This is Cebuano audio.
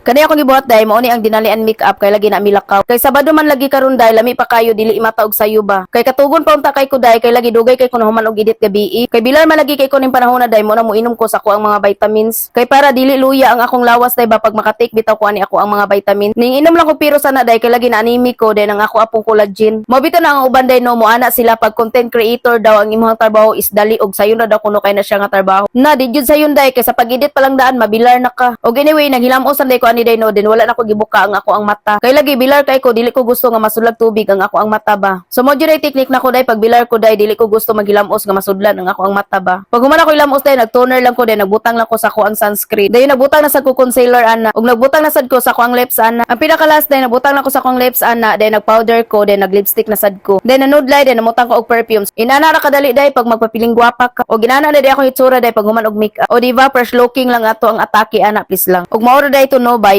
Kani akong gibuhat, day, mao ni ang dinalian makeup kay lagi na milakaw. Kay Sabado man lagi karon, day, lami pa kayo, dili imata og sayo ba. Kay katugon pa unta kay ko, day, kay lagi dugay kay ko nahuman og edit gabi. Kay bilar man lagi kay ko ning panahon na, day, mo na moinom ko sa ako ang mga vitamins. Kay para dili luya ang akong lawas, day ba, pag makatake bitaw ko ani ako ang mga vitamins. Ning inom lang ko pero sana, day, kay lagi na anemic ko day ang ako apong collagen. Mo bitaw na ang uban, day, no, mo ana sila pag content creator daw ang imong trabaho is dali og sayon ra daw kuno kay na siya nga trabaho. Na di jud sayon, day, kay sa pag-edit pa lang daan mabilar na ka. Og anyway, naghilamos day ko ani, day, no, din wala na ko gibuka ang ako ang mata. Kay lagi bilar kay ko, dili ko gusto nga masulag tubig ang ako ang mata ba. So mo jud ay technique nako, day, pag bilar ko, day, dili ko gusto maghilamos nga masudlan ang ako ang mata ba. Pag human ako hilamos, day, nag-toner lang ko, day nagbutang lang ko sa ako ang sunscreen. Dayon nagbutang na sad ko concealer ana ug nagbutang na sad ko sa ako ang lips ana. Ang pinaka last, day, nagbutang na ko sa akong lips ana, day nag-powder ko, day nag-lipstick na sad ko. Day nanudlay, day namutang ko og perfumes. Inana ra kadali, day, pag magpapiling gwapa ka. O ginana na day ako hitsura, day, pag human og makeup. O di ba, fresh looking lang ato ang atake ana, please lang. Ug mao ra day to, no.